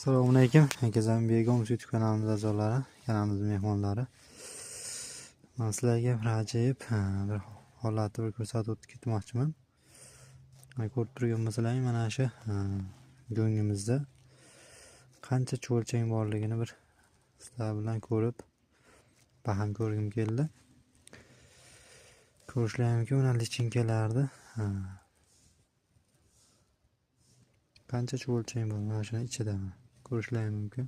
Assalomu alaykum, Kazan Begom YouTube kanalimiz a'zolari, kanalimiz mehmonlari. Men sizlarga bir ajoyib bir holatni bir ko'rsatib o'tib ketmoqchiman. Ko'rib turgan bo'lsalaring, mana shu go'ngimizda qancha cho'lchang borligini bir sizlar bilan ko'rib, baham ko'rgim keldi. Ko'rishlaring mumkin, mana lichinkalarni qancha cho'lchang bor mana shuni ichida ko'rishlaring mumkin.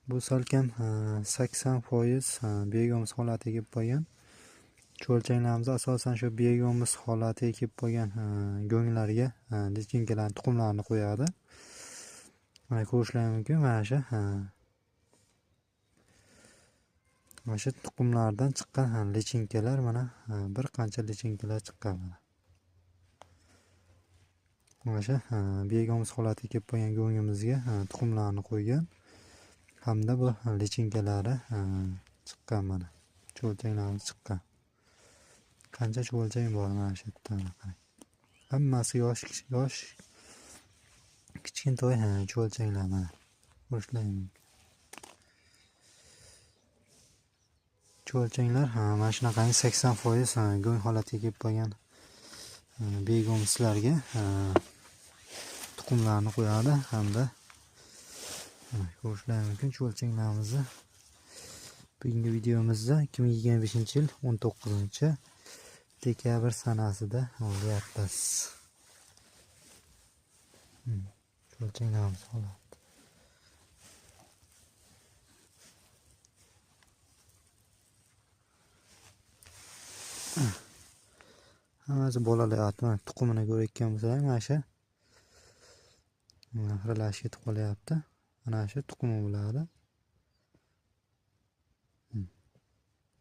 Bu salkam 80% begomiz holatiga kelib qolgan. Cho'lchanglarimiz asosan shu begomiz holatiga kelib qolgan go'nglarga lichinkalarning tuxumlarini qo'yadi. Mana ko'rishlaring mumkin, mana shu tuxumlardan chiqqan lichinkalar, mana bir qancha lichinkalar chiqqan mana. Mana shu begomiz holatiga kelib qolgan go'ngimizga tuxumlarni qo'ygan hamda bu lichinkalari chiqqan mana. Cho'lchanglarimiz chiqqan. Qancha cho'lchang bor mana shu yerda, qarang. Hammasi yosh yosh kichkintoy cho'lchanglar mana. Ko'rishlaring mumkin. Cho'lchanglar mana shunaqangi 80% go'ng holatiga kelib qolgan begomislarga tuxumlarni qo'yadi hamda ko'rishlaring mumkin cho'lchanglarimizni. Bugungi videomizda 2025-yil 19 dekabr sanasida olyapmiz. Cho'lchanglarimiz holati. Hammasi bolalar, mana tuxumini ko'rayotgan bo'lsalar, mana shu xiralashib ketib qolyapti. Mana shu tuxumi bo'ladi.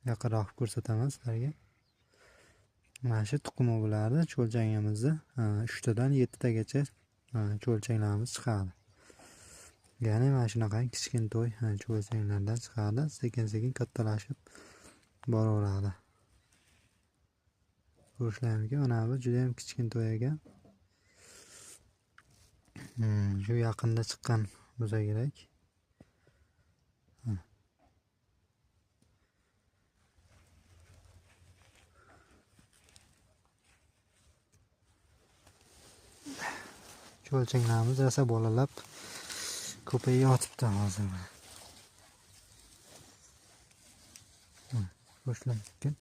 Yaqinroq ko'rsataman sizlarga. Mana shu tuxumi bo'ladi. Cho'lchangimizda 3 tadan 7 tagacha cho'lchanglarimiz chiqadi. Ya'ni mana shunaqa kichkintoy cho'lchanglardan chiqadi, sekin-sekin kattalashib boraveradi. Ko'rishlaring mumkin, mana bu juda ham kichkintoy ekan. Shu yaqinda chiqqan bo'lsa kerak. Cho'lchanglarimiz rosa bolalab ko'payib yotibdi hozir. Ko'rishlaring mumkin.